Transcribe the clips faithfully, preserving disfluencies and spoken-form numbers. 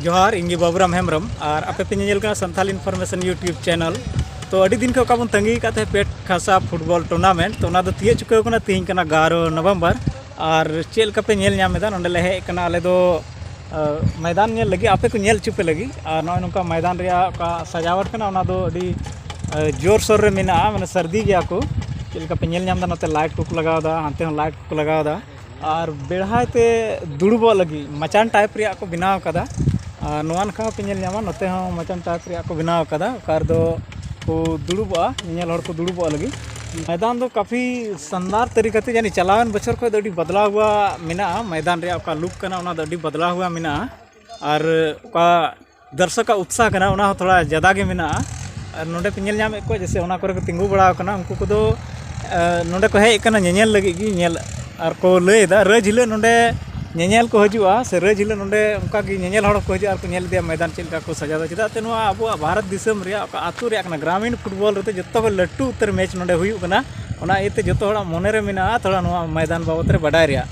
ᱡᱚᱦᱟᱨ, ᱤᱧ ᱜᱮ ᱵᱟᱵᱩᱨᱟᱢ ᱦᱮᱢᱵᱨᱚᱢ, ᱟᱨ ᱟᱯᱮ ᱯᱮ ᱧᱮᱧᱮᱞ ᱠᱟᱱᱟ ᱥᱟᱱᱛᱷᱟᱞ ᱤᱱᱯᱷᱚᱨᱢᱮᱥᱚᱱ YouTube ᱪᱮᱱᱮᱞ᱾ ᱛᱚ, ᱟᱹᱰᱤ ᱫᱤᱱ ᱠᱷᱚᱱ ᱚᱠᱟ ᱵᱚᱱ ᱛᱟᱺᱜᱤ ᱟᱠᱟᱫ ᱛᱟᱦᱮᱸᱫ, ᱯᱮᱴ ᱠᱷᱟᱥᱟ ᱯᱷᱩᱴᱵᱚᱞ ᱴᱩᱨᱱᱟᱢᱮᱱᱴ, ᱛᱚ, ᱚᱱᱟ ᱫᱚ ᱛᱤᱭᱳᱜ ᱪᱩᱠᱟᱹᱣ ᱠᱟᱱᱟ᱾ ᱛᱮᱦᱮᱧ ᱠᱟᱱᱟ ᱜᱟᱨᱚ ᱱᱚᱵᱷᱮᱢᱵᱚᱨ᱾ ᱟᱨ ᱪᱮᱫ ᱞᱮᱠᱟ ᱯᱮ ᱧᱮᱞ ᱧᱟᱢ ᱮᱫᱟ, ᱱᱚᱰᱮ ᱞᱮ ᱦᱮᱡ ᱟᱠᱟᱱᱟ ᱟᱞᱮ ᱫᱚ, ᱟ, ᱢᱚᱭᱫᱟᱱ ᱧᱮᱞ ᱞᱟᱹᱜᱤᱫ, ᱟᱯᱮ ᱠᱚ ᱧᱮᱞ ᱦᱚᱪᱚ ᱯᱮ ᱞᱟᱹᱜᱤᱫ᱾ ᱟᱨ ᱱᱚᱜᱼᱚᱭ ᱱᱚᱝᱠᱟ ᱢᱚᱭᱫᱟᱱ ᱨᱮᱭᱟᱜ ᱚᱠᱟ ᱥᱟᱡᱟᱣᱟᱴ ᱠᱟᱱᱟ, ᱚᱱᱟ ᱫᱚ ᱟᱹᱰᱤ, ᱟ, ᱡᱳᱨᱥᱳᱨ ᱨᱮ ᱢᱮᱱᱟᱜᱼᱟ, ᱢᱟᱱᱮ ᱥᱟᱹᱨᱫᱤ ᱜᱮᱭᱟ ᱠᱚ᱾ ᱪᱮᱫ ᱞᱮᱠᱟ ᱯᱮ ᱧᱮᱞ ᱧᱟᱢ ᱮᱫᱟ, ᱱᱚᱛᱮ ᱞᱟᱭᱤᱴ ᱠᱚᱠᱚ ᱞᱟᱜᱟᱣ ᱮᱫᱟ, ᱦᱟᱱᱛᱮ ᱦᱚᱸ ᱞᱟᱭᱤᱴ ᱠᱚᱠᱚ ᱞᱟᱜᱟᱣ ᱮᱫᱟ᱾ ᱟᱨ ᱵᱮᱲᱦᱟᱭ ᱛᱮ ᱫᱩᱲᱩᱵᱚᱜ ᱞᱟᱹᱜᱤᱫ ᱢᱟᱪᱟᱱ ᱴᱟᱭᱤᱯ ᱨᱮᱭᱟᱜ ᱠᱚ ᱵᱮᱱᱟᱣ ᱠᱟᱫᱟ᱾ ᱟᱨ ᱱᱚᱣᱟ ᱱᱟᱠᱷᱟ ᱦᱚᱸᱯᱮ ᱧᱮᱞ ᱧᱟᱢᱟ, ᱱᱚᱛᱮ ᱦᱚᱸ ᱢᱟᱪᱟᱱ ᱴᱟᱭᱤᱯ ᱨᱮᱭᱟᱜ ᱠᱚ ᱵᱮᱱᱟᱣ ᱠᱟᱫᱟ, ᱚᱠᱟ ᱨᱮᱫᱚ ᱠᱚ ᱫᱩᱲᱩᱵᱚᱜᱼᱟ, ᱧᱮᱧᱮᱞ ᱦᱚᱲ ᱠᱚ ᱫᱩᱲᱩᱵᱚᱜ ᱞᱟᱹᱜᱤᱫ᱾ ᱢᱚᱭᱫᱟᱱ ᱫᱚ ᱠᱟᱯᱷᱤ ᱥᱟᱱᱫᱟᱨ ᱛᱟᱹᱨᱤᱠᱟ ᱛᱮ, ᱡᱟᱹᱱᱤᱡ ᱪᱟᱞᱟᱣᱮᱱ ᱵᱚᱪᱷᱚᱨ ᱠᱷᱚᱱ ᱫᱚ ᱟᱹᱰᱤ ᱵᱚᱫᱞᱟᱣ ᱦᱩᱭᱟ ᱢᱮᱱᱟᱜᱼᱟ᱾ ᱢᱚᱭᱫᱟᱱ ᱨᱮᱭᱟᱜ ᱚᱠᱟ ᱞᱩᱠ ᱠᱟᱱᱟ, ᱚᱱᱟ ᱫᱚ ᱟᱹᱰᱤ ᱵᱚᱫᱞᱟᱣ ᱦᱩᱭᱟ ᱢᱮᱱᱟᱜᱼᱟ᱾ ᱟᱨ ᱚᱠᱟ ᱫᱚᱨᱥᱚᱠᱟᱜ ᱩᱛᱥᱟᱦ ᱠᱟᱱᱟ, ᱚᱱᱟ ᱦᱚᱸ ᱛᱷᱚᱲᱟ ᱡᱟᱫᱟ ᱜᱮ ᱢᱮᱱᱟᱜᱼᱟ᱾ ᱟᱨ ᱱᱚᱰᱮ ᱯᱮ ᱧᱮᱞ ᱧᱟᱢᱮᱫ ᱠᱚᱣᱟ, ᱡᱮᱭᱥᱮ ᱚᱱᱟ ᱠᱚᱨᱮ ᱠᱚ ᱛᱤᱸᱜᱩ ᱵᱟᱲᱟ ᱟᱠᱟᱱᱟ, ᱩᱱᱠᱩ ᱠᱚᱫᱚ, ᱮ, ᱱᱚᱰᱮ ᱠᱚ ᱦᱮᱡ ᱟᱠᱟᱱᱟ ᱧᱮᱧᱮᱞ ᱞᱟᱹᱜᱤᱫ ᱜᱮ, ᱧᱮᱞ᱾ ᱟᱨ ᱠᱚ ᱞᱟᱹᱭ ᱮᱫᱟ, ᱨᱟᱹᱡᱽ ᱦᱤᱞᱳᱜ ᱱᱚᱰᱮ ᱧᱮᱧᱮᱞ ᱠᱚ ᱦᱤᱡᱩᱜᱼᱟ, ᱥᱮ ᱨᱟᱹᱡᱽ ᱦᱤᱞᱳᱜ ᱱᱚᱰᱮ ᱚᱱᱠᱟ ᱜᱮ ᱧᱮᱧᱮᱞ ᱦᱚᱲ ᱠᱚ ᱦᱤᱡᱩᱜᱼᱟ ᱟᱨ ᱠᱚ ᱧᱮᱞ ᱤᱫᱤᱭᱟ ᱢᱚᱭᱫᱟᱱ ᱪᱮᱫ ᱞᱮᱠᱟ ᱠᱚ ᱥᱟᱡᱟᱣ ᱮᱫᱟ᱾ ᱪᱮᱫᱟᱜ ᱥᱮ ᱱᱚᱣᱟ ᱟᱵᱚᱣᱟᱜ ᱵᱷᱟᱨᱚᱛ ᱫᱤᱥᱚᱢ ᱨᱮᱭᱟᱜ ᱚᱠᱟ ᱟᱹᱛᱩ ᱨᱮᱭᱟᱜ ᱠᱟᱱᱟ, ᱜᱨᱟᱢᱤᱱ ᱯᱷᱩᱴᱵᱚᱞ ᱨᱮᱫᱚ ᱡᱚᱛᱚ ᱠᱷᱚᱱ ᱞᱟᱹᱴᱩ ᱩᱛᱟᱹᱨ ᱢᱮᱪ ᱱᱚᱰᱮ ᱦᱩᱭᱩᱜ ᱠᱟᱱᱟ᱾ ᱚᱱᱟ ᱤᱭᱟᱹᱛᱮ ᱡᱚᱛᱚ ᱦᱚᱲᱟᱜ ᱢᱚᱱᱮ ᱨᱮ ᱢᱮᱱᱟᱜᱼᱟ ᱛᱷᱚᱲᱟ ᱱᱚᱣᱟ ᱢᱚᱭᱫᱟᱱ ᱵᱟᱵᱚᱫ ᱨᱮ ᱵᱟᱰᱟᱭ ᱨᱮᱭᱟᱜ᱾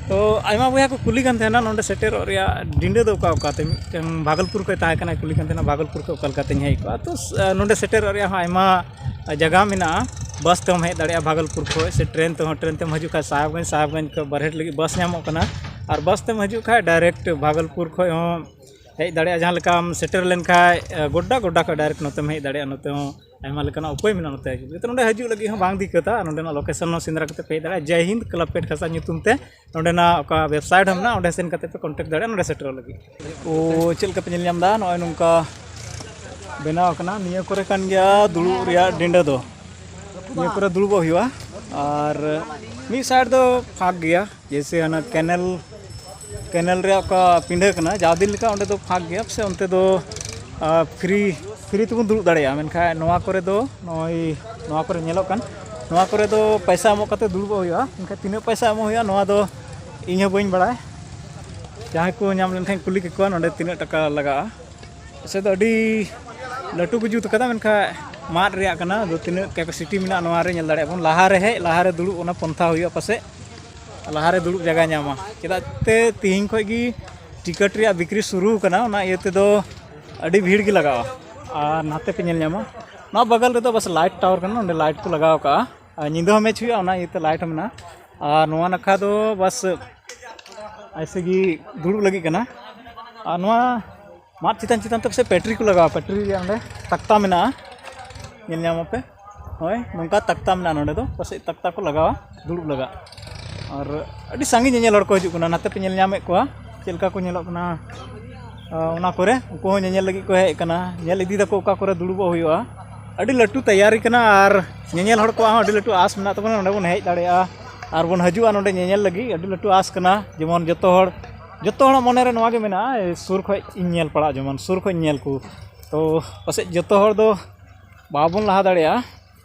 ᱛᱚ, ᱟᱭᱢᱟ ᱵᱚᱭᱦᱟ ᱠᱚ ᱠᱩᱞᱤ ᱠᱟᱱ ᱛᱟᱦᱮᱱᱟ ᱱᱚᱰᱮ ᱥᱮᱴᱮᱨᱚᱜ ᱨᱮᱭᱟᱜ ᱰᱤᱸᱰᱟᱹ ᱫᱚ ᱚᱠᱟ ᱚᱠᱟᱛᱮ᱾ ᱢᱤᱫᱴᱟᱝ ᱵᱷᱟᱜᱚᱞᱯᱩᱨ ᱠᱷᱚᱱ ᱛᱟᱦᱮᱸ ᱠᱟᱱᱟᱭ, ᱠᱩᱞᱤ ᱠᱟᱱ ᱛᱟᱦᱮᱱᱟ, ᱵᱷᱟᱜᱚᱞᱯᱩᱨ ᱠᱷᱚᱱ ᱚᱠᱟ ᱞᱮᱠᱟᱛᱤᱧ ᱦᱮᱡ ᱠᱚᱜᱼᱟ᱾ ᱛᱚ, ᱥ-, ᱱᱚᱰᱮ ᱥᱮᱴᱮᱨᱚᱜ ᱨᱮᱭᱟᱜ ᱦᱚᱸ ᱟᱭᱢᱟ ᱡᱟᱭᱜᱟ ᱢᱮᱱᱟᱜᱼᱟ᱾ ᱵᱟᱥ ᱛᱮᱦᱚᱸᱢ ᱦᱮᱡ ᱫᱟᱲᱮᱭᱟᱜᱼᱟ ᱵᱷᱟᱜᱚᱞᱯᱩᱨ ᱠᱷᱚᱱ, ᱥᱮ ᱴᱨᱮᱱ ᱛᱮᱦᱚᱸ᱾ ᱴᱨᱮᱱ ᱛᱮᱢ ᱦᱤᱡᱩᱜ ᱠᱷᱟᱱ ᱥᱟᱦᱮᱵᱽᱜᱚᱸᱡᱽ, ᱥᱟᱦᱮᱵᱽᱜᱚᱸᱡᱽ ᱠᱷᱚᱱ ᱵᱟᱨᱦᱮᱴ ᱞᱟᱹᱜᱤᱫ ᱵᱟᱥ ᱧᱟᱢᱚᱜ ᱠᱟᱱᱟ᱾ ᱟᱨ ᱵᱟᱥ ᱛᱮᱢ ᱦᱤᱡᱩᱜ ᱠᱷᱟᱱ ᱰᱟᱭᱨᱮᱠᱴ ᱵᱷᱟᱜᱚᱞᱯᱩᱨ ᱠᱷᱚᱱ ᱦᱚᱸ ᱦᱮᱡ ᱫᱟᱲᱮᱭᱟᱜᱼᱟ᱾ ᱡᱟᱦᱟᱸ ᱞᱮᱠᱟᱢ ᱥᱮᱴᱮᱨ ᱞᱮᱱᱠᱷᱟᱱ, ᱮ, ᱜᱚᱰᱰᱟ, ᱜᱚᱰᱰᱟ ᱠᱷᱚᱱ ᱰᱟᱭᱨᱮᱠᱴ ᱱᱚᱛᱮᱢ ᱦᱮᱡ ᱫᱟᱲᱮᱭᱟᱜᱼᱟ᱾ ᱱᱚᱛᱮ ᱦᱚᱸ ᱟᱭᱢᱟ ᱞᱮᱠᱟᱱᱟᱜ ᱩᱯᱟᱹᱭ ᱢᱮᱱᱟᱜᱼᱟ ᱱᱚᱛᱮ ᱦᱤᱡᱩᱜ ᱞᱟᱹᱜᱤᱫ᱾ ᱱᱚᱰᱮ ᱦᱤᱡᱩᱜ ᱞᱟᱹᱜᱤᱫ ᱦᱚᱸ ᱵᱟᱝ ᱫᱤᱠᱠᱟᱹᱛᱟ, ᱟᱨ ᱱᱚᱰᱮᱱᱟᱜ ᱞᱳᱠᱮᱥᱚᱱ ᱦᱚᱸ ᱥᱮᱸᱫᱽᱨᱟ ᱠᱟᱛᱮ ᱯᱮ ᱦᱮᱡ ᱫᱟᱲᱮᱭᱟᱜᱼᱟ᱾ ᱡᱟᱭ ᱦᱤᱱᱫ ᱠᱞᱟᱵᱽ ᱯᱮᱴ ᱠᱷᱟᱥᱟ ᱧᱩᱛᱩᱢ ᱛᱮ ᱱᱚᱰᱮᱱᱟᱜ ᱚᱠᱟ ᱣᱮᱵᱽᱥᱟᱭᱤᱴ ᱦᱚᱸ ᱢᱮᱱᱟᱜᱼᱟ, ᱚᱸᱰᱮ ᱥᱮᱱ ᱠᱟᱛᱮ ᱯᱮ ᱠᱚᱱᱴᱟᱠᱴ ᱫᱟᱲᱮᱭᱟᱜᱼᱟ ᱱᱚᱰᱮ ᱥᱮᱴᱮᱨᱚᱜ ᱞᱟᱹᱜᱤᱫ᱾ ᱳ, ᱪᱮᱫ ᱞᱮᱠᱟ ᱯᱮ ᱧᱮᱞ ᱧᱟᱢ ᱮᱫᱟ, ᱱᱚᱜᱼᱚᱭ ᱱᱚᱝᱠᱟ ᱵᱮᱱᱟᱣ ᱟᱠᱟᱱᱟ᱾ ᱱᱤᱭᱟᱹ ᱠᱚᱨᱮ ᱠᱟᱱ ᱜᱮᱭᱟ ᱫᱩᱲᱩᱵ ᱨᱮᱭᱟᱜ ᱰᱤᱸᱰᱟᱹ ᱫᱚ᱾ ᱱᱤᱭᱟᱹ ᱠᱚᱨᱮ ᱫᱩᱲᱩᱵᱚᱜ ᱦᱩᱭᱩᱜᱼᱟ᱾ ᱟᱨ ᱢᱤᱫ ᱥᱟᱭᱤᱰ ᱫᱚ ᱯᱷᱟᱸᱠ ᱜᱮᱭᱟ, ᱡᱮᱭᱥᱮ ᱦᱟᱱᱟ ᱠᱮᱱᱮᱞ, ᱠᱮᱱᱮᱞ ᱨᱮᱭᱟᱜ ᱚᱠᱟ ᱯᱤᱸᱰᱟᱹ ᱠᱟᱱᱟ, ᱡᱟᱣ ᱫᱤᱱ ᱞᱮᱠᱟ ᱚᱸᱰᱮ ᱫᱚ ᱯᱷᱟᱸᱠ ᱜᱮᱭᱟ᱾ ᱥᱮ ᱚᱱᱛᱮ ᱫᱚ, ᱟ, ᱯᱷᱨᱤ, ᱯᱷᱨᱤ ᱛᱮᱵᱚᱱ ᱫᱩᱲᱩᱵ ᱫᱟᱲᱮᱭᱟᱜᱼᱟ᱾ ᱢᱮᱱᱠᱷᱟᱱ ᱱᱚᱣᱟ ᱠᱚᱨᱮ ᱫᱚ, ᱱᱚᱜᱼᱚᱭ ᱱᱚᱣᱟ ᱠᱚᱨᱮ ᱧᱮᱞᱚᱜ ᱠᱟᱱ, ᱱᱚᱣᱟ ᱠᱚᱨᱮ ᱫᱚ ᱯᱚᱭᱥᱟ ᱮᱢᱚᱜ ᱠᱟᱛᱮ ᱫᱩᱲᱩᱵᱚᱜ ᱦᱩᱭᱩᱜᱼᱟ᱾ ᱢᱮᱱᱠᱷᱟᱱ ᱛᱤᱱᱟᱹᱜ ᱯᱚᱭᱥᱟ ᱮᱢᱚᱜ ᱦᱩᱭᱩᱜᱼᱟ, ᱱᱚᱣᱟ ᱫᱚ ᱤᱧ ᱦᱚᱸ ᱵᱟᱹᱧ ᱵᱟᱲᱟᱭᱟ᱾ ᱡᱟᱦᱟᱸᱭ ᱠᱚ ᱧᱟᱢ ᱞᱮᱱᱠᱷᱟᱱ ᱠᱩᱞᱤ ᱠᱮᱠᱚᱣᱟ ᱱᱚᱰᱮ ᱛᱤᱱᱟᱹᱜ ᱴᱟᱠᱟ ᱞᱟᱜᱟᱜᱼᱟ᱾ ᱯᱟᱥᱮ ᱫᱚ ᱟᱹᱰᱤ ᱞᱟᱹᱴᱩ ᱠᱚ ᱡᱩᱛ ᱠᱟᱫᱟ, ᱢᱮᱱᱠᱷᱟᱱ ᱢᱟᱫ ᱨᱮᱭᱟᱜ ᱠᱟᱱᱟ᱾ ᱟᱫᱚ ᱛᱤᱱᱟᱹᱜ ᱠᱮᱯᱟᱥᱤᱴᱤ ᱢᱮᱱᱟᱜᱼᱟ ᱱᱚᱣᱟ ᱨᱮ ᱧᱮᱞ ᱫᱟᱲᱮᱭᱟᱜ ᱵᱚᱱ᱾ ᱞᱟᱦᱟ ᱨᱮ ᱦᱮᱡ, ᱞᱟᱦᱟ ᱨᱮ ᱫᱩᱲᱩᱵ, ᱚᱱᱟ ᱯᱚᱱᱛᱷᱟ ᱦᱩᱭᱩᱜᱼᱟ ᱯᱟᱥᱮᱡ᱾ ᱞᱟᱦᱟ ᱨᱮ ᱫᱩᱲᱩᱵ ᱡᱟᱭᱜᱟ ᱧᱟᱢᱟ, ᱪᱮᱫᱟᱜ ᱛᱮ ᱛᱤᱦᱤᱧ ᱠᱷᱚᱱ ᱜᱮ ᱴᱤᱠᱤᱴ ᱨᱮᱭᱟᱜ ᱵᱤᱠᱨᱤ ᱥᱩᱨᱩ ᱠᱟᱱᱟ, ᱚᱱᱟ ᱤᱭᱟᱹ ᱛᱮᱫᱚ ᱟᱹᱰᱤ ᱵᱷᱤᱲ ᱜᱮ ᱞᱟᱜᱟᱜᱼᱟ᱾ ᱟᱨ ᱱᱟᱛᱮ ᱯᱮ ᱧᱮᱞ ᱧᱟᱢᱟ, ᱱᱚᱣᱟ ᱵᱟᱜᱟᱞ ᱨᱮᱫᱚ ᱵᱟᱥ ᱞᱟᱭᱤᱴ ᱴᱟᱣᱟᱨ ᱠᱟᱱᱟ, ᱚᱸᱰᱮ ᱞᱟᱭᱤᱴ ᱠᱚ ᱞᱟᱜᱟᱣ ᱠᱟᱜᱼᱟ᱾ ᱟᱨ ᱧᱤᱫᱟᱹ ᱦᱚᱸ ᱢᱮᱪ ᱦᱩᱭᱩᱜᱼᱟ, ᱚᱱᱟ ᱤᱭᱟᱹᱛᱮ ᱞᱟᱭᱤᱴ ᱦᱚᱸ ᱢᱮᱱᱟᱜᱼᱟ᱾ ᱟᱨ ᱱᱚᱣᱟ ᱱᱟᱠᱷᱟ ᱫᱚ ᱵᱟᱥ ᱟᱭᱥᱮ ᱜᱮ ᱫᱩᱲᱩᱵ ᱞᱟᱹᱜᱤᱫ ᱠᱟᱱᱟ᱾ ᱟᱨ ᱱᱚᱣᱟ ᱢᱟᱫ ᱪᱮᱛᱟᱱ ᱪᱮᱛᱟᱱ ᱛᱮ ᱯᱟᱥᱮᱡ ᱯᱮᱴᱨᱤ ᱠᱚ ᱞᱟᱜᱟᱣᱟ, ᱯᱮᱴᱨᱤ ᱨᱮᱭᱟᱜ ᱚᱸᱰᱮ ᱛᱟᱠᱛᱟ ᱢᱮᱱᱟᱜᱼᱟ, ᱧᱮᱞ ᱧᱟᱢᱟᱯᱮ᱾ ᱦᱳᱭ, ᱱᱚᱝᱠᱟ ᱛᱟᱠᱛᱟ ᱢᱮᱱᱟᱜᱼᱟ ᱱᱚᱸᱰᱮ ᱫᱚ, ᱯᱟᱥᱮᱡ ᱛᱟᱠᱛᱟ ᱠᱚ ᱞᱟᱜᱟᱣᱟ ᱫᱩᱲᱩᱵ ᱞᱟᱜᱟᱜ᱾ ᱟᱨ ᱟᱹᱰᱤ ᱥᱟᱸᱜᱮ ᱧᱮᱧᱮᱞ ᱦᱚᱲ ᱠᱚ ᱦᱤᱡᱩᱜ ᱠᱟᱱᱟ, ᱱᱟᱛᱮ ᱯᱮ ᱧᱮᱞ ᱧᱟᱢᱮᱫ ᱠᱚᱣᱟ ᱪᱮᱫ ᱞᱮᱠᱟ ᱠᱚ ᱧᱮᱞᱚᱜ ᱠᱟᱱᱟ᱾ ᱟᱨ ᱚᱱᱟ ᱠᱚᱨᱮ ᱩᱱᱠᱩ ᱦᱚᱸ ᱧᱮᱧᱮᱞ ᱞᱟᱹᱜᱤᱫ ᱠᱚ ᱦᱮᱡ ᱟᱠᱟᱱᱟ, ᱧᱮᱞ ᱤᱫᱤ ᱫᱟᱠᱚ ᱚᱠᱟ ᱠᱚᱨᱮ ᱫᱩᱲᱩᱵᱚᱜ ᱦᱩᱭᱩᱜᱼᱟ᱾ ᱟᱹᱰᱤ ᱞᱟᱹᱴᱩ ᱛᱮᱭᱟᱨᱤ ᱠᱟᱱᱟ ᱟᱨ ᱧᱮᱧᱮᱞ ᱦᱚᱲ ᱠᱚᱣᱟᱜ ᱦᱚᱸ ᱟᱹᱰᱤ ᱞᱟᱹᱴᱩ ᱟᱥ ᱢᱮᱱᱟᱜ ᱛᱟᱵᱚᱱᱟ, ᱱᱚᱸᱰᱮ ᱵᱚᱱ ᱦᱮᱡ ᱫᱟᱲᱮᱭᱟᱜᱼᱟ ᱟᱨ ᱵᱚᱱ ᱦᱤᱡᱩᱜᱼᱟ ᱱᱚᱸᱰᱮ ᱧᱮᱧᱮᱞ ᱞᱟᱹᱜᱤᱫ᱾ ᱟᱹᱰᱤ ᱞᱟᱹᱴᱩ ᱟᱥ ᱠᱟᱱᱟ, ᱡᱮᱢᱚᱱ ᱡᱚᱛᱚ ᱦᱚᱲ, ᱡᱚᱛᱚ ᱦᱚᱲᱟᱜ ᱢᱚᱱᱮ ᱨᱮ ᱱᱚᱣᱟ ᱜᱮ ᱢᱮᱱᱟᱜᱼᱟ, ᱥᱩᱨ ᱠᱷᱚᱡ ᱤᱧ ᱧᱮᱞ ᱯᱟᱲᱟᱜ, ᱡᱮᱢᱚᱱ ᱥᱩᱨ ᱠᱷᱚᱡ ᱤᱧ ᱧᱮᱞ ᱠᱚ᱾ ᱛᱚ ᱯᱟᱥᱮᱡ ᱡᱚᱛᱚ ᱦᱚᱲ ᱫᱚ ᱵᱟᱵᱚᱱ ᱞᱟᱦᱟ ᱫᱟᱲᱮᱭᱟᱜᱼᱟ,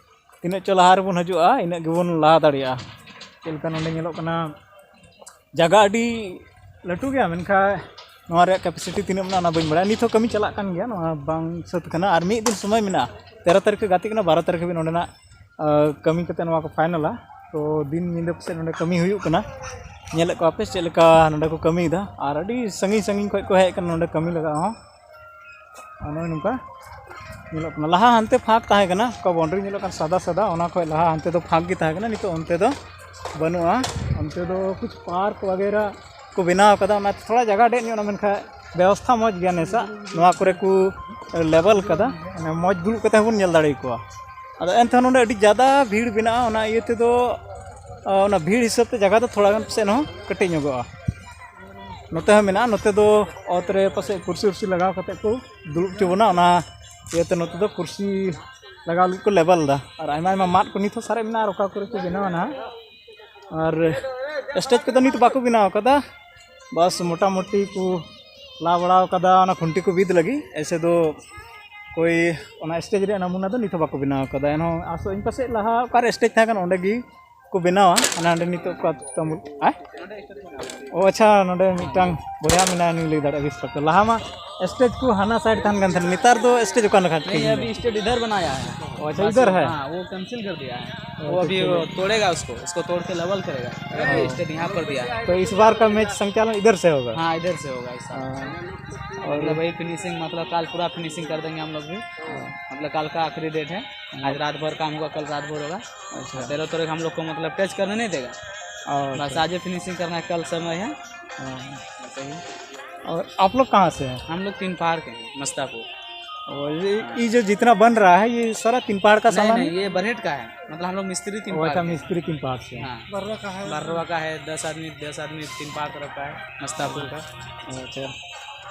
ᱛᱤᱱᱟᱹᱜ ᱪᱚ ᱞᱟᱦᱟ ᱨᱮᱵᱚᱱ ᱦᱤᱡᱩᱜᱼᱟ, ᱤᱱᱟᱹᱜ ᱜᱮᱵᱚᱱ ᱞᱟᱦᱟ ᱫᱟᱲᱮᱭᱟᱜᱼᱟ᱾ ᱪᱮᱫ ᱞᱮᱠᱟ ᱱᱚᱸᱰᱮ ᱧᱮᱞᱚᱜ ᱠᱟᱱᱟ, ᱡᱟᱭᱜᱟ ᱟᱹᱰᱤ ᱞᱟᱹᱴᱩ ᱜᱮᱭᱟ, ᱢᱮᱱᱠᱷᱟᱱ ᱱᱚᱣᱟ ᱨᱮᱭᱟᱜ ᱠᱮᱯᱟᱥᱤᱴᱤ ᱛᱤᱱᱟᱹᱜ ᱢᱮᱱᱟᱜᱼᱟ, ᱚᱱᱟ ᱵᱟᱹᱧ ᱵᱟᱲᱟᱭᱟ᱾ ᱱᱤᱛ ᱦᱚᱸ ᱠᱟᱹᱢᱤ ᱪᱟᱞᱟᱜ ᱠᱟᱱ ᱜᱮᱭᱟ, ᱱᱚᱣᱟ ᱵᱟᱝ ᱥᱟᱹᱛ ᱠᱟᱱᱟ᱾ ᱟᱨ ᱢᱤᱫ ᱫᱤᱱ ᱥᱚᱢᱚᱭ ᱢᱮᱱᱟᱜᱼᱟ, ᱛᱮᱨᱚ ᱛᱟᱹᱨᱤᱠᱷ ᱠᱷᱚᱱ ᱜᱟᱛᱮᱜ ᱠᱟᱱᱟ, ᱵᱟᱨᱚ ᱛᱟᱹᱨᱤᱠᱷ ᱦᱟᱹᱵᱤᱡ ᱱᱚᱸᱰᱮᱱᱟᱜ, ᱟᱸ, ᱠᱟᱹᱢᱤ ᱠᱟᱛᱮ ᱱᱚᱣᱟ ᱠᱚ ᱯᱷᱟᱭᱱᱟᱞᱟ᱾ ᱛᱚ ᱫᱤᱱ ᱧᱤᱫᱟᱹ ᱯᱟᱥᱮᱡ ᱱᱚᱸᱰᱮ ᱠᱟᱹᱢᱤ ᱦᱩᱭᱩᱜ ᱠᱟᱱᱟ, ᱧᱮᱞᱮᱫ ᱠᱚᱣᱟ ᱯᱮ ᱪᱮᱫ ᱞᱮᱠᱟ ᱱᱚᱸᱰᱮ ᱠᱚ ᱠᱟᱹᱢᱤᱭᱮᱫᱟ᱾ ᱟᱨ ᱟᱹᱰᱤ ᱥᱟᱺᱜᱤᱧ ᱥᱟᱺᱜᱤᱧ ᱠᱷᱚᱱ ᱠᱚ ᱦᱮᱡ ᱟᱠᱟᱱᱟ ᱱᱚᱸᱰᱮ ᱠᱟᱹᱢᱤ ᱞᱟᱜᱟᱜ ᱦᱚᱸ᱾ ᱟᱨ ᱱᱚᱜᱼᱚᱭ ᱱᱚᱝᱠᱟ ᱧᱮᱞᱚᱜ ᱠᱟᱱᱟ, ᱞᱟᱦᱟ ᱦᱟᱱᱛᱮ ᱯᱷᱟᱸᱠ ᱛᱟᱦᱮᱸ ᱠᱟᱱᱟ, ᱚᱠᱟ ᱵᱟᱣᱩᱱᱰᱟᱨᱤ ᱧᱮᱞᱚᱜ ᱠᱟᱱ ᱥᱟᱫᱟ ᱥᱟᱫᱟ, ᱚᱱᱟ ᱠᱷᱚᱱ ᱞᱟᱦᱟ ᱦᱟᱱᱛᱮ ᱫᱚ ᱯᱷᱟᱸᱠ ᱜᱮ ᱛᱟᱦᱮᱸ ᱠᱟᱱᱟ, ᱱᱤᱛᱚᱜ ᱚᱱᱛᱮ ᱫᱚ ᱵᱟᱹᱱᱩᱜᱼᱟ᱾ ᱚᱱᱛᱮ ᱫᱚ ᱠᱩᱪ ᱯᱟᱨᱠ ᱵᱟᱜᱮᱨᱟ ᱠᱚ ᱵᱮᱱᱟᱣ ᱠᱟᱫᱟ, ᱚᱱᱟᱛᱮ ᱛᱷᱚᱲᱟ ᱡᱟᱭᱜᱟ ᱰᱷᱮᱨ ᱧᱚᱜ ᱮᱱᱟ, ᱢᱮᱱᱠᱷᱟᱱ ᱵᱮᱵᱚᱥᱛᱷᱟ ᱢᱚᱡᱽ ᱜᱮᱭᱟ᱾ ᱱᱮᱥᱟᱜ ᱱᱚᱣᱟ ᱠᱚᱨᱮ ᱠᱚ ᱞᱮᱵᱮᱞ ᱠᱟᱫᱟ, ᱢᱟᱱᱮ ᱢᱚᱡᱽ ᱫᱩᱲᱩᱵ ᱠᱟᱛᱮ ᱦᱚᱸᱵᱚᱱ ᱧᱮᱞ ᱫᱟᱲᱮᱭᱟᱠᱚᱣᱟ᱾ ᱟᱫᱚ ᱮᱱᱛᱮᱦᱚᱸ ᱱᱚᱰᱮ ᱟᱹᱰᱤ ᱡᱟᱫᱟ ᱵᱷᱤᱲ ᱢᱮᱱᱟᱜᱼᱟ, ᱚᱱᱟ ᱤᱭᱟᱹ ᱛᱮᱫᱚ, ᱚᱱᱟ ᱵᱷᱤᱲ ᱦᱤᱥᱟᱹᱵ ᱛᱮ ᱡᱟᱭᱜᱟ ᱫᱚ ᱛᱷᱚᱲᱟ ᱜᱟᱱ ᱯᱟᱥᱮᱡ ᱦᱚᱸ ᱠᱟᱹᱴᱤᱡ ᱧᱚᱜᱚᱜᱼᱟ᱾ ᱱᱚᱛᱮ ᱦᱚᱸ ᱢᱮᱱᱟᱜᱼᱟ, ᱱᱚᱛᱮ ᱫᱚ ᱚᱛ ᱨᱮ ᱯᱟᱥᱮᱡ ᱠᱩᱨᱥᱤ ᱩᱨᱥᱤ ᱞᱟᱜᱟᱣ ᱠᱟᱛᱮ ᱠᱚ ᱫᱩᱲᱩᱵ ᱦᱚᱪᱚ ᱵᱚᱱᱟ, ᱚᱱᱟ ᱤᱭᱟᱹᱛᱮ ᱱᱚᱛᱮ ᱫᱚ ᱠᱩᱨᱥᱤ ᱞᱟᱜᱟᱣ ᱞᱟᱹᱜᱤᱫ ᱠᱚ ᱞᱮᱵᱮᱞ ᱮᱫᱟ᱾ ᱟᱨ ᱟᱭᱢᱟ ᱟᱭᱢᱟ ᱢᱟᱫ ᱠᱚ ᱱᱤᱛ ᱦᱚᱸ ᱥᱟᱨᱮᱡ ᱢᱮᱱᱟᱜᱼᱟ, ᱟᱨ ᱚᱠᱟ ᱠᱚᱨᱮ ᱠᱚ ᱵᱮᱱᱟᱣᱟ ᱱᱟᱦᱟᱜ᱾ ᱟᱨ ᱥᱴᱮᱡᱽ ᱠᱚᱫᱚ ᱱᱤᱛ ᱵᱟᱠᱚ ᱵᱮᱱᱟᱣ ᱠᱟᱫᱟ, ᱵᱟᱥ ᱢᱚᱴᱟᱢᱩᱴᱤ ᱠᱚ ᱞᱟ ᱵᱟᱲᱟᱣ ᱠᱟᱫᱟ ᱚᱱᱟ ᱠᱷᱩᱱᱴᱤ ᱠᱚ ᱵᱤᱫ ᱞᱟᱹᱜᱤᱫ, ᱮᱭᱥᱮ ᱫᱚ ᱠᱳᱭ ᱚᱱᱟ ᱥᱴᱮᱡᱽ ᱨᱮᱭᱟᱜ ᱱᱟᱢᱩᱱᱟ ᱫᱚ ᱱᱤᱛ ᱦᱚᱸ ᱵᱟᱠᱚ ᱵᱮᱱᱟᱣ ᱠᱟᱫᱟ᱾ ᱮᱱᱦᱚᱸ ᱟᱥᱚᱜ ᱟᱹᱧ ᱯᱟᱥᱮᱡ ᱞᱟᱦᱟ ᱚᱠᱟᱨᱮ ᱥᱴᱮᱡᱽ ᱛᱟᱦᱮᱸ ᱠᱟᱱᱟ ᱚᱸᱰᱮ ᱜᱮ ᱠᱚ ᱵᱮᱱᱟᱣᱟ, ᱦᱟᱱᱟ ᱦᱟᱸᱰᱮ ᱱᱤᱛᱚᱜ ᱠᱚ ᱛᱟᱢᱵᱩᱞ, ᱦᱮᱸ? ᱚ ᱟᱪᱪᱷᱟ, ᱱᱚᱰᱮ ᱢᱤᱫᱴᱟᱝ ᱵᱚᱭᱦᱟ ᱢᱮᱱᱟᱭᱟ, ᱩᱱᱤ ᱞᱟᱹᱭ ᱫᱟᱲᱮᱭᱟᱜᱼᱟ ᱵᱮᱥ ᱠᱟᱛᱮ᱾ ᱞᱟᱦᱟ ᱢᱟ ᱥᱴᱮᱡᱽ ᱠᱚ ᱦᱟᱱᱟ ᱥᱟᱭᱤᱰ ᱛᱟᱦᱮᱱ ᱠᱟᱱ ᱛᱟᱦᱮᱸᱱᱟ, ᱱᱮᱛᱟᱨ ᱫᱚ ᱥᱴᱮᱡᱽ ᱚᱠᱟ ᱱᱟᱠᱷᱟ? नहीं, अभी स्टेज इधर बनाया है। ᱚ, ᱟᱪᱪᱷᱟ, ᱵᱟᱥ, ᱤᱫᱷᱟᱨ ᱦᱮ? हाँ, वो कैंसिल कर दिया है। ᱚ, वो ᱟᱪᱪᱷᱟ, ᱟᱵᱷᱤ ᱴᱷᱤᱠ ᱜᱮᱭᱟ᱾ ᱛᱳᱲᱮᱜᱟ ᱩᱥᱠᱳ, ᱩᱥᱠᱳ ᱛᱳᱲ ᱠᱮ ᱞᱮᱵᱮᱞ ᱠᱟᱨᱮᱜᱟ, ᱚ᱾ ᱥᱴᱮᱡᱽ ᱭᱟᱦᱟᱸ ᱯᱟᱨ ᱫᱤᱭᱟ ᱦᱮ। तो इस बार का मैच संचालन इधर से होगा? हाँ, इधर से होगा इस साल। हाँ। और मतलब वही फिनिशिंग, मतलब कल पूरा फिनिशिंग कर देंगे हम लोग भी। हाँ। मतलब कल का आखिरी डेट है, हाँ। आज रात भर काम होगा, कल रात भर होगा। अच्छा। तेरह तारीख हम लोग को मतलब टच करने नहीं देगा। और बस अच्छा। आज ही फिनिशिंग करना है, कल समय है। हाँ। ऐसे ही। और आप लोग कहाँ से हैं? हम लोग तीन पहाड़ के हैं, मस्तापुर। और ये, ये जो जितना बन रहा है, ये सारा तीन पहाड़ का नहीं, सामान नहीं, है? ये बरहेट का है, मतलब हम लोग मिस्त्री तीन वो पहाड़ अच्छा, के हैं। मिस्त्री तीन पहाड़ से हैं। हाँ। बर्रवा का है। बर्रवा का है, दस आदमी, दस आदमी तीन पहाड़ तरफ का है, मस्तापुर का। अच्छा,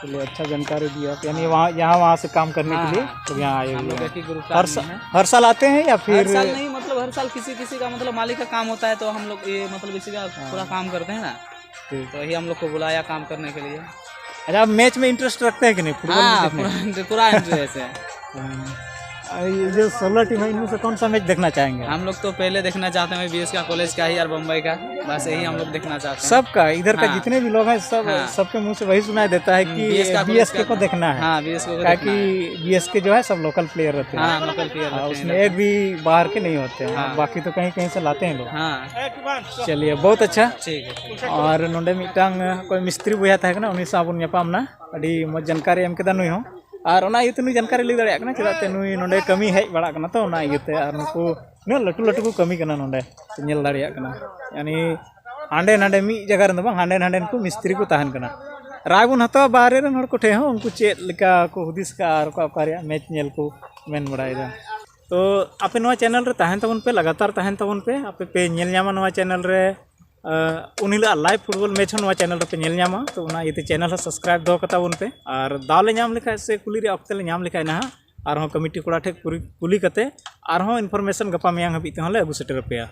चलिए, अच्छा जानकारी दिया आप। यानी हाँ। वहाँ, यहाँ वहाँ से काम करने के हाँ, लिए हाँ। तो यहाँ आए हम हुए लोग हैं। एक ही ग्रुप का हर आदमी सा-, है। हर साल आते हैं या हर फिर? साल नहीं, मतलब हर साल किसी किसी का, मतलब मालिक का काम होता है, तो हम लोग ये, मतलब इसी का हाँ। पूरा काम करते हैं ना, ठीक। तो यही हम लोग को बुलाया काम करने के लिए। अच्छा, आप मैच में इंटरेस्ट रखते हैं कि नहीं, फुटबॉल में हाँ, देखने? पूरा, पूरा इंटरेस्ट है। हाँ। और ये जो सोलह टीम है, इनमें से कौन सा मैच देखना चाहेंगे? हम लोग तो पहले देखना चाहते हैं बीएस का, कॉलेज का ही और बम्बई का, बस यही हम लोग देखना चाहते हैं। सबका, इधर का हाँ। जितने भी लोग हैं, सब, हाँ। सबके मुंह से वही सुनाई देता है हम्म, कि बीएस का, कॉलेज बीएसके का को था। देखना है। हाँ, बीएसके को देखना है। क्योंकि बीएसके जो है, सब लोकल प्लेयर रहते हैं। हाँ, लोकल प्लेयर हाँ, रहते हैं उसमें इधर। एक भी बाहर के नहीं होते हैं, हाँ। बाकी तो कहीं कहीं से लाते हैं लोग। हाँ। चलिए, बहुत अच्छा। ठीक है। ᱟᱨ ᱱᱚᱰᱮ ᱢᱤᱫᱴᱟᱝ ᱚᱠᱚᱭ ᱢᱤᱥᱛᱨᱤ ᱵᱚᱭᱦᱟ ᱛᱟᱦᱮᱸ ᱠᱟᱱᱟ, ᱩᱱᱤ ᱥᱟᱶ ᱵᱚᱱ ᱧᱟᱯᱟᱢ ᱮᱱᱟ᱾ ᱟᱹᱰᱤ ᱢᱚᱡᱽ ᱡᱟᱱᱠᱟᱨᱤ ᱮᱢ ᱠᱮᱫᱟ ᱱᱩᱭ ᱦᱚᱸ᱾ ᱟᱨ ᱚᱱᱟ ᱤᱭᱟᱹᱛᱮ ᱱᱩᱭ ᱡᱟᱱᱠᱟᱨᱤ ᱞᱟᱹᱭ ᱫᱟᱲᱮᱭᱟᱜ ᱠᱟᱱᱟ, ᱪᱮᱫᱟᱜ ᱛᱮ ᱱᱩᱭ ᱱᱚᱰᱮ ᱠᱟᱹᱢᱤ ᱦᱮᱡ ᱵᱟᱲᱟᱜ ᱠᱟᱱᱟ, ᱛᱚ ᱚᱱᱟ ᱤᱭᱟᱹᱛᱮ᱾ ᱟᱨ ᱱᱩᱠᱩ ᱩᱱᱟᱹᱜ ᱞᱟᱹᱴᱩ ᱞᱟᱹᱴᱩ ᱠᱚ ᱠᱟᱹᱢᱤ ᱠᱟᱱᱟ ᱱᱚᱰᱮ, ᱧᱮᱞ ᱫᱟᱲᱮᱭᱟᱜ ᱠᱟᱱᱟ᱾ ᱭᱟᱱᱤ ᱦᱟᱸᱰᱮ ᱱᱟᱰᱮ ᱢᱤᱫ ᱡᱟᱭᱜᱟ ᱨᱮᱫᱚ ᱵᱟᱝ, ᱦᱟᱸᱰᱮ ᱱᱟᱰᱮ ᱱᱩᱠᱩ ᱢᱤᱥᱛᱨᱤ ᱠᱚ ᱛᱟᱦᱮᱱ ᱠᱟᱱᱟ᱾ ᱨᱟᱭ ᱵᱚᱱ ᱦᱟᱛᱟᱣᱟ ᱵᱟᱦᱨᱮ ᱨᱮᱱ ᱦᱚᱲ ᱠᱚᱴᱷᱮᱱ ᱦᱚᱸ, ᱩᱱᱠᱩ ᱪᱮᱫ ᱞᱮᱠᱟ ᱠᱚ ᱦᱩᱫᱤᱥ ᱠᱟᱜᱼᱟ ᱟᱨ ᱚᱠᱟ ᱚᱠᱟ ᱨᱮᱭᱟᱜ ᱢᱮᱪ ᱧᱮᱞ ᱠᱚ ᱢᱮᱱ ᱵᱟᱲᱟᱭᱮᱫᱟ᱾ ᱛᱚ ᱟᱯᱮ ᱱᱚᱣᱟ ᱪᱮᱱᱮᱞ ᱨᱮ ᱛᱟᱦᱮᱱ ᱛᱟᱵᱚᱱ ᱯᱮ, ᱞᱟᱜᱟᱛᱟᱨ ᱛᱟᱦᱮᱱ ᱛᱟᱵᱚᱱ ᱯᱮ, ᱟᱯᱮ ᱯᱮ ᱧᱮᱞ ᱧᱟᱢᱟ ᱱᱚᱣᱟ ᱪᱮᱱᱮᱞ ᱨᱮ᱾ ᱟᱸ, ᱩᱱ ᱦᱤᱞᱳᱜ ᱞᱟᱭᱤᱵᱷ ᱯᱷᱩᱴᱵᱚᱞ ᱢᱮᱪ ᱦᱚᱸ ᱱᱚᱣᱟ ᱪᱮᱱᱮᱞ ᱨᱮᱯᱮ ᱧᱮᱞ ᱧᱟᱢᱟ᱾ ᱛᱚ ᱚᱱᱟ ᱤᱭᱟᱹᱛᱮ ᱪᱮᱱᱮᱞ ᱦᱚᱸ ᱥᱟᱵᱥᱠᱨᱟᱭᱤᱵ ᱫᱚᱦᱚ ᱠᱟᱛᱟ ᱵᱚᱱ ᱯᱮ, ᱟᱨ ᱫᱟᱣ ᱞᱮ ᱧᱟᱢ ᱞᱮᱠᱷᱟᱡ ᱥᱮ ᱠᱩᱞᱤ ᱨᱮᱭᱟᱜ ᱚᱠᱛᱮ ᱞᱮ ᱧᱟᱢ ᱞᱮᱠᱷᱟᱡ ᱱᱟᱦᱟᱜ, ᱟᱨᱦᱚᱸ ᱠᱚᱢᱤᱴᱤ ᱠᱚᱲᱟ ᱴᱷᱮᱱ ᱠᱩᱞᱤ, ᱠᱩᱞᱤ ᱠᱟᱛᱮ ᱟᱨᱦᱚᱸ ᱤᱱᱯᱷᱚᱨᱢᱮᱥᱚᱱ ᱜᱟᱯᱟ ᱢᱮᱭᱟᱝ ᱦᱟᱹᱵᱤᱡ ᱛᱮᱦᱚᱸ ᱞᱮ ᱟᱹᱜᱩ ᱥᱮᱴᱮᱨ ᱟᱯᱮᱭᱟ᱾